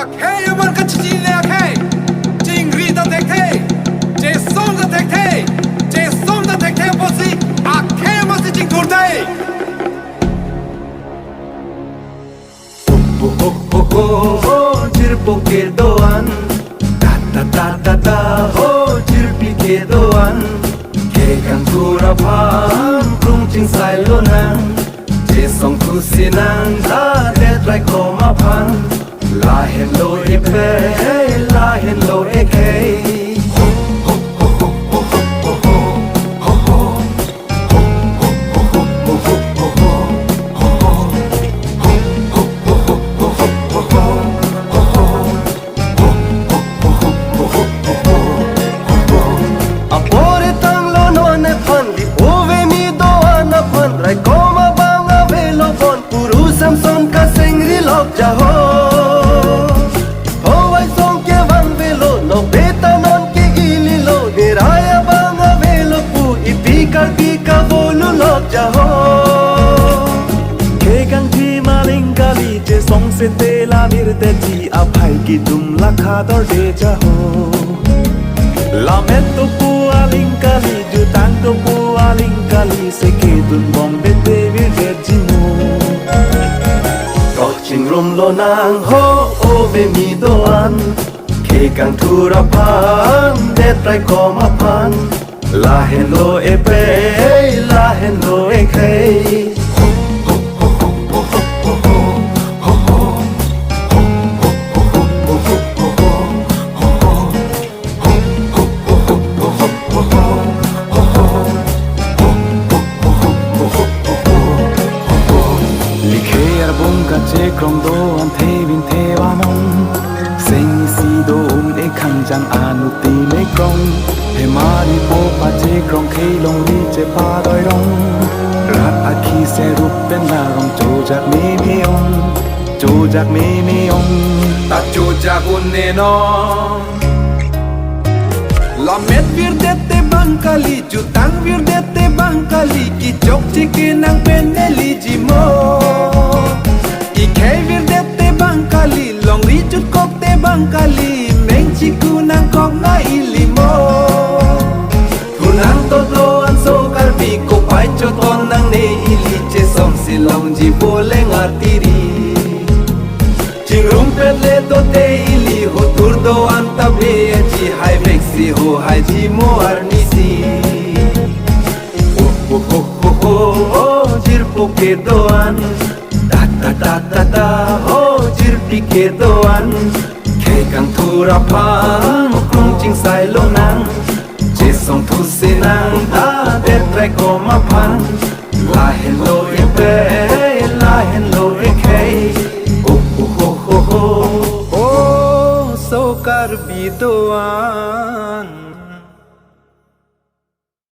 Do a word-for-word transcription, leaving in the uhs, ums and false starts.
Akhei aman kachechinine akhei. Chingri ta thekthe. Chesong ta thekthe. Chesong ta thekthe apotsi akhei amatsi chingthurthe. Ho, ho, ho, ho, ho, jirpo kedo-an. Ta, ta, ta, ta, ta, ho, jirpi kedo-an. Kekangthur aphan krung chingsai lonang. Chesong thusi nang ta det raikom aphan. Lahenlo epei, lahenlo ekhei. Ho, ho, ho, ho, ho, ho, ho, ho, ho. Apore tanglo non ephan di ove mi do-an aphan raikom abang avelo bon puru Samson kasengri lok jaho. Howai song kevang velo, nok beta non ke-ili lo, nerai abang avelo pu, ipi Karbi kavolu lok jaho. Kekangthi maling kali, chesong sete la nirtiji, aphai kedum lakha dorde jaho. Lamet topu aling kali, jutang topu aling kali, seke dunbom bete virdetji mo. Kok chingrum lonang ho, ove mi do-an. Kekangthur aphan, det raikom aphan. Lahenlo epei, lahenlo ekhei. Likhe arbung kachekrong do-an thevin thevanon. Seng isi do-un ekhang jang anuttin ekrong. Hemari po pachekrong khelongri chepadoi rong. Rat akhi serup pen larong chojak meme ong. Chojak meme ong. Ta chojak un-e non. Lamet virdetji abang kali, jutang virdetji abang kali, kechokche kenang pen neliji mo. Ekhei virdetji abang kali, longri jutkokji abang kali, mengchi kunang kok na ili mo. Thunang to do-an so Karbi, kopai choton nangne ili, chesong si longji boleng artiri. Chingrumpet le tote ili, hotur do-an ta beji, hai veksi ho haiji mo arnisi. Ho, ho, ho, ho, ho, ho, jirpo kedo-an. Ta, ta, ta, ta, ta, ho, jirpi kedo-an. Kekangthur aphan krung chingsai lonang. Chesong thusi nang ta det raikom aphan. Lahenlo epei, lahenlo ekhei. Ho, ho, ho, ho, ho. O so Karbi do-an.